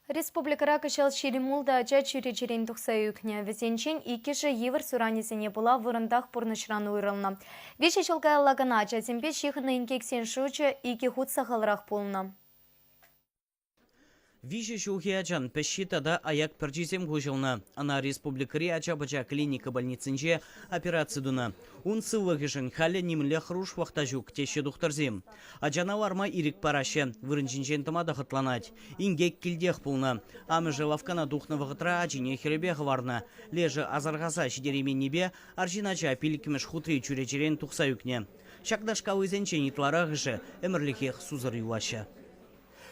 Республикӑра кӑҫал 26 ача чӳречерен тухса ӳкнӗ. Вӗсенчен иккӗшӗ йывӑр суранӗсене пула вырӑнтах пурнӑҫран уйрӑлнӑ. Виҫӗ ҫул каялла кӑна ачасемпе ҫыхӑннӑ инкексен шучӗ икӗ хут сахалрах пулнӑ. Виҫӗ ҫулхи ачан пӗҫҫи тата аяк пӗрчисем хуҫӑлнӑ. Ӑна республикӑри ача-пӑча клиника больницинче операци тунӑ. Ун сывлӑхӗшӗн халӗ нимӗнле хӑрушлӑх та ҫук, теҫҫӗ тухтӑрсем. Ачана ларма ирӗк параҫҫӗ, вырӑн ҫинчен тӑма та хӑтланать. Инкек килтех пулнӑ. Амӑшӗ лавккана тухнӑ вӑхӑтра ачине хӗрӗпе хӑварнӑ. Лешӗ асӑрхаса ҫитерейменнипе арҫын ача пиллӗкмӗш хутри чӳречерен тухса ӳкнӗ. Ҫакнашкаллисенчен ытларахӑшӗ ӗмӗрлӗхех сусӑр юлаҫҫӗ.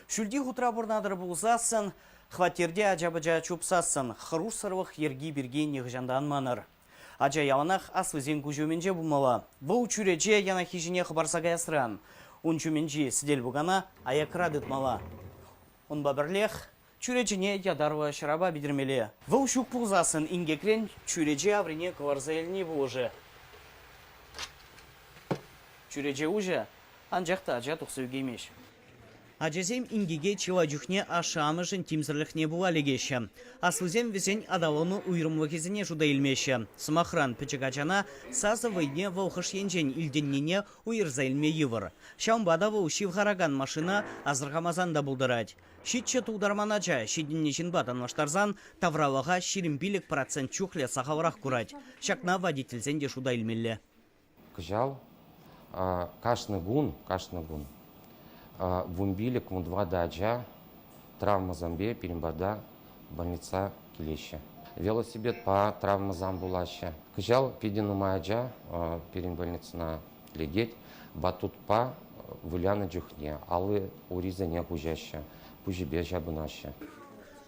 Ҫӳлти хутра пурӑнатӑр пулсассӑн, хваттерте ача-пӑча чупсассӑн хӑрушсӑрлӑх йӗрки пирки нихӑҫан та ан манӑр. Ача яланах аслисен куҫӗ умӗнче пулмалла. Вӑл чӳрече янаххи ҫине хӑпарса каясран ун ҫумӗнчи сӗтел-пукана аякра тытмалла. Унпа пӗрлех чӳречене ятарлӑ ҫӑрапа питӗрмелле. Вӑл ҫук пулсассӑн инкекрен чӳрече аврине кӑларса илни пулӑшӗ. Чӳрече уҫӑ, анчах та ача тухса ӳкеймест. Ачасем инкеке чылай чухне ашшӗ-амӑшӗн тимсӗрлӗхне пула лекеҫҫӗ. Аслисем вӗсен аталану уйрӑмлӑхӗсене шута илмеҫҫӗ. Сӑмахран, пӗчӗк ачана сасӑ вӑйне вӑл хӑш енчен илтӗннине уйӑрса илме йывӑр. Ҫавӑнпа та вӑл ҫывхаракан машина асӑрхамасан та пултарать. Ҫиччӗ тултарман ача ҫитӗннӗ ҫынпа танлаштарсан тавралӑха 25% чухлӗ сахалрах курать. Ҫакна водительсен те шута илмелле. Кӑҫал кашни кун, кашни кун вунпилӗк, вунтӑватӑ ача травмӑсемпе пирӗн пата больница килеҫҫӗ. Велосипедпа травмӑсем пулаҫҫӗ. Кӑҫал питӗ нумай ача пирӗн больницӑна лекет. Батутпа вылянӑ чухне алли-урисене хуҫаҫҫӗ, пуҫӗпе ҫапӑнаҫҫӗ.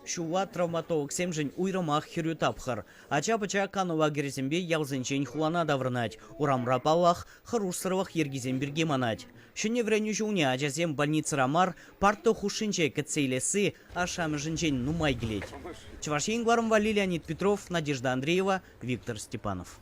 Ҫулла травматологсемшӗн уйрӑмах хӗрӳ тапхӑр. Ача-пӑча кану лагерӗсемпе ялсенчен хулана таврӑнать. Урамра, паллах, хӑрушсӑрлӑх йӗркисем пирки манать. Ҫӗнӗ вӗренӳ ҫулне ачасем больницӑра мар, парта хушшинче кӗтсе илесси ашшӗ-амӑшӗнчен нумай килет. Чӑваш Ен кӑларӑм валли Леонид Петров, Надежда Андреева, Виктор Степанов.